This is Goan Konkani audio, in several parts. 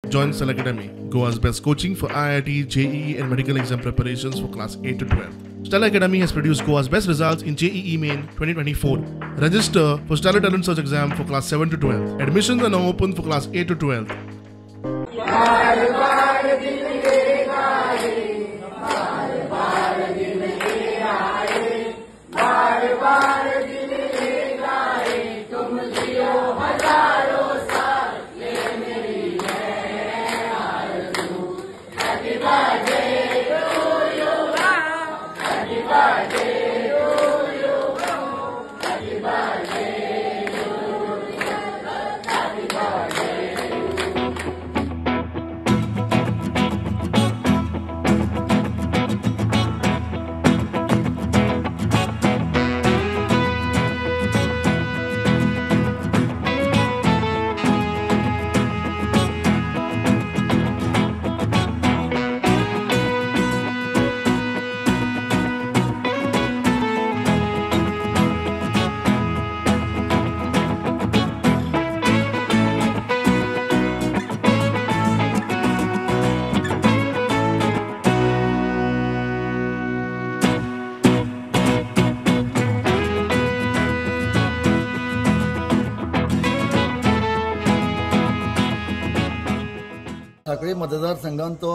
Join Stellar Academy, Goa's best coaching for IIT, JEE and medical exam preparations for class 8 to 12. Stellar Academy has produced Goa's best results in JEE Main 2024. Register for Stellar Talent Search exam for class 7 to 12. Admissions are now open for class 8 to 12. Sanquelim मतदारसंघान तो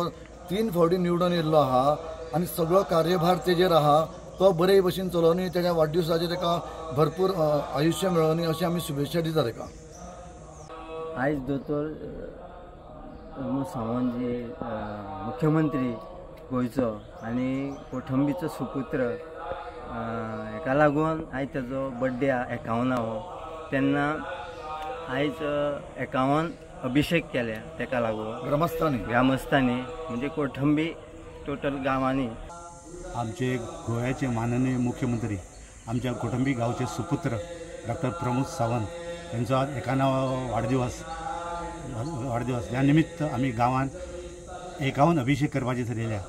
3 फावटी निवडून येयल्लो आहा आनी सगळो कार्यभार तेजेर आहा, तो बरे भशेन चलोवनी, तेज्या वाडदिवसाचेर तेका भरपूर आयुश्य मेळोवनी अशी आमी शुभेच्छा दिता तेका. आयज दोतोर प्रमोद सावंत जी मुख्यमंत्री गोंयचो आनी कोठंबीचो सुपुत्र, हेका लागून आयज तेजो बड्डे 51वो, तेन्ना आयज 51 अभिषेक केल्या तेका लागून ग्रामस्थांनी म्हणजे कोठंबी टोटल गांवांनी. आमचे गोव्याचे माननीय मुख्यमंत्री, आमच्या कोठंबी गांवचे सुपुत्र डॉक्टर प्रमोद सावंत यांचो आज 51वो वाडदिवस ह्या निमित्त आमी गांवांत 51 अभिषेक करपाचे थरयल्या.